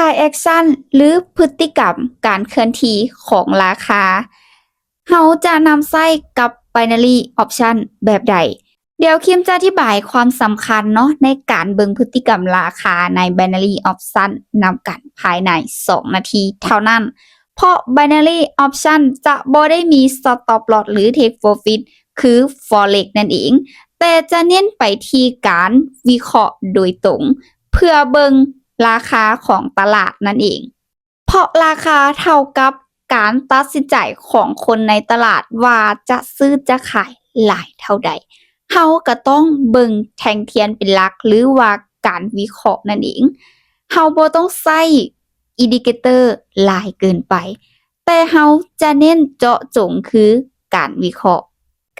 Direction ຫຼື ພຶດຕິກຳການເຄື່ອນທີ່ຂອງລາຄາ ເຮົາຈະນຳໃຊ້ກັບ Binary Option ແບບໃດ? ດຽວຄິມຈະອະທິບາຍຄວາມສຳຄັນເນາະ ໃນການເບິ່ງພຶດຕິກຳລາຄາໃນ Binary Option ນຳກັນພາຍໃນສອງນາທີເທົ່ານັ້ນ, ເພາະ Binary Option ຈະບໍ່ໄດ້ມີ Stop Loss ຫຼື Take Profit ຄື Forex ນັ້ນເອງ, ແຕ່ຈະເນັ້ນໄປທີ່ການວິເຄາະໂດຍຕົງ ເພື່ອເບິ່ງລາຄາຂອງຕະຫຼາດນັ້ນເອງ. ເພາະລາຄາເທົ່າກັບການຕັດສິນໃຈຂອງຄົນໃນຕະຫຼາດວ່າຈະຊື້ຈະຂາຍຫຼາຍເທົ່າໃດ. ເຮົາກໍຕ້ອງເບິ່ງແທ່ງທຽນເປັນຫຼັກ ຫຼືວ່າການວິເຄາະນັ້ນເອງ. ເຮົາບໍ່ຕ້ອງໃຊ້ Indicator ຫຼາຍເກີນໄປ, ແຕ່ເຮົາຈະເນັ້ນເຈາະຈົງຄືການວິເຄາະ,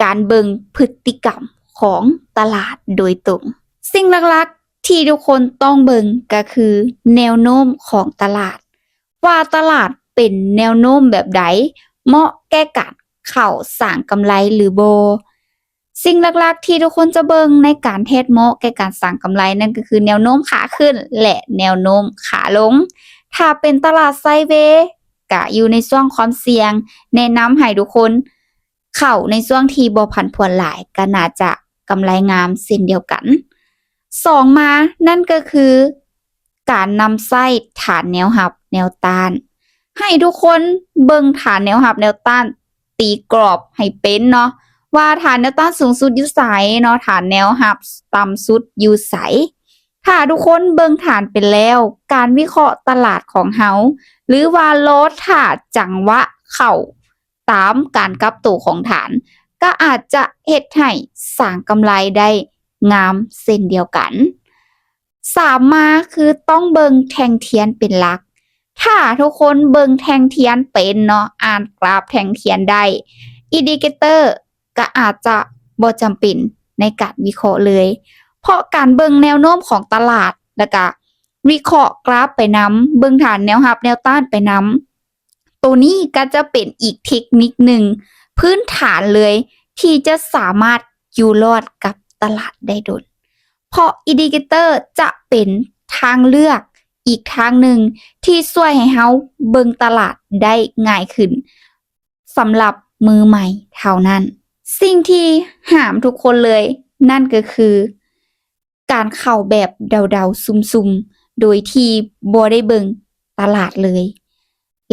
ການເບິ່ງພຶດຕິກຳຂອງຕະຫຼາດໂດຍຕົງ. ສິ່ງຫຼັກໆທີ່ທຸກຄົນຕ້ອງເບິ່ງກໍຄືແນວໂນ້ມຂອງຕະຫຼາດ ວ່າຕະຫຼາດເປັນແນວໂນ້ມແບບໃດ ເໝາະແກ່ການເຂົ້າສ້າງກຳໄລຫຼືບໍ່. ສິ່ງຫຼັກໆທີ່ທຸກຄົນຈະເບິ່ງໃນການເທຣດເໝາະແກ່ການສ້າງກຳໄລນັ້ນກໍຄືແນວໂນ້ມຂາຂຶ້ນ ແລະ ແນວໂນ້ມຂາລົງ. ຖ້າເປັນຕະຫຼາດໄຊເວ ກະຢູ່ໃນຊ່ວງຄວາມສ່ຽງ, ແນະນຳໃຫ້ທຸກຄົນເຂົ້າໃນຊ່ວງທີ່ບໍ່ຜັນຜວນຫຼາຍ ກະໜ້າຈະກຳໄລງາມເຊັ່ນດຽວກັນ. ສອງມາ ນັ້ນກໍຄື ການນຳໃຊ້ຖານແນວຮັບແນວຕ້ານ. ໃຫ້ທຸກຄົນເບິ່ງຖານແນວຮັບແນວຕ້ານ, ຕີກອບໃຫ້ເປັນເນາະ ວ່າຖານແນວຕ້ານສູງສຸດຢູ່ໃສເນາະ, ຖານແນວຮັບຕ່ຳສຸດຢູ່ໃສ. ຖ້າທຸກຄົນເບິ່ງຖານເປັນແລ້ວ, ການວິເຄາະຕະຫຼາດຂອງເຮົາ ຫຼືວ່າລໍຖ້າຈັງຫວະເຂົ້າ ຕາມການກັບໂຕຂອງຖານ ກໍອາດຈະເຮັດໃຫ້ສ້າງກຳໄລໄດ້ງາມເຊັ່ນດຽວກັນ. ສາມມາ ຄືຕ້ອງເບິ່ງແທ່ງທຽນເປັນຫຼັກ. ຖ້າທຸກຄົນເບິ່ງແທ່ງທຽນເປັນເນາະ, ອ່ານກຣາຟແທ່ງທຽນໄດ້, Indicator ກໍອາດຈະບໍ່ຈຳເປັນໃນການວິເຄາະເລີຍ, ເພາະການເບິ່ງແນວໂນ້ມຂອງຕະຫຼາດ ແລ້ວກະວິເຄາະກຣາຟໄປນຳ, ເບິ່ງຖານແນວຮັບແນວຕ້ານໄປນຳ, ໂຕນີ້ກໍຈະເປັນອີກເທັກນິກໜຶ່ງພື້ນຖານເລີຍ ທີ່ຈະສາມາດຢູ່ລອດກັບຕະຫຼາດໄດ້ດົນ, ເພາະ Indicator ຈະເປັນທາງເລືອກອີກທາງໜຶ່ງທີ່ຊ່ວຍໃຫ້ເຮົາເບິ່ງຕະຫຼາດໄດ້ງ່າຍຂຶ້ນ ສຳລັບມືໃໝ່ເທົ່ານັ້ນ. ສິ່ງທີ່ຫ້າມທຸກຄົນເລີຍ ນັ້ນກໍຄື ການເຂົ້າແບບເດົາໆ ຊຸ່ມໆ ໂດຍທີ່ບໍ່ໄດ້ເບິ່ງຕະຫຼາດເລີຍ.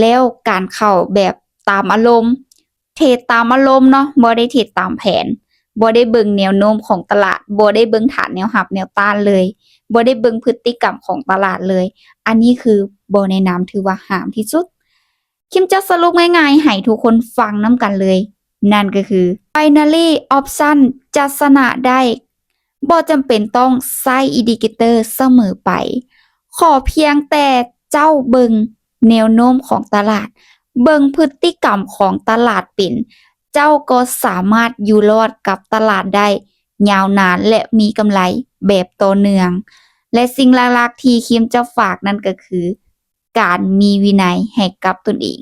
ແລ້ວການເຂົ້າແບບຕາມອາລົມ, ເທຣດຕາມອາລົມເນາະ, ບໍ່ໄດ້ເທຣດຕາມແຜນ, ບໍ່ໄດ້ເບິ່ງແນວໂນ້ມຂອງຕະຫຼາດ, ບໍ່ໄດ້ເບິ່ງຖານແນວຮັບແນວຕ້ານເລີຍ, ບໍ່ໄດ້ເບິ່ງພຶດຕິກຳຂອງຕະຫຼາດເລີຍ, ອັນນີ້ຄືບໍ່ແນະນຳ, ຖືວ່າຫ້າມທີ່ສຸດ. ຄິມຈະສະຫຼຸບງ່າຍໆໃຫ້ທຸກຄົນຟັງນຳກັນເລີຍ, ນັ້ນກໍຄື Binary Option ຈະຊະນະໄດ້ ບໍ່ຈຳເປັນຕ້ອງໃຊ້ Indicator ສະເໝີໄປ. ຂໍພຽງແຕ່ເຈົ້າເບິ່ງແນວໂນ້ມຂອງຕະຫຼາດ, ເບິ່ງພຶດຕິກຳຂອງຕະຫຼາດເປັນ, ເຈົ້າກໍສາມາດຢູ່ລອດກັບຕະຫຼາດໄດ້ຍາວນານ ແລະ ມີກຳໄລແບບຕໍ່ເນື່ອງ. ແລະ ສິ່ງຫຼັກໆທີ່ຄິມຈະຝາກນັ້ນກໍຄື ການມີວິໄນໃຫ້ກັບຕົນເອງ.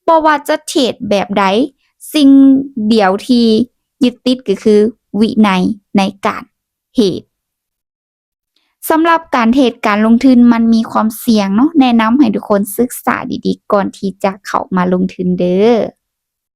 ບໍ່ວ່າຈະເທຣດແບບໃດ, ສິ່ງດຽວທີ່ຍຶດຕິດກໍຄືວິໄນໃນການເທຣດ. ສຳລັບການເທຣດການລົງທຶນມັນມີຄວາມສ່ຽງເນາະ, ແນະນຳໃຫ້ທຸກຄົນສຶກສາດີໆກ່ອນທີ່ຈະເຂົ້າມາລົງທຶນເດີ້.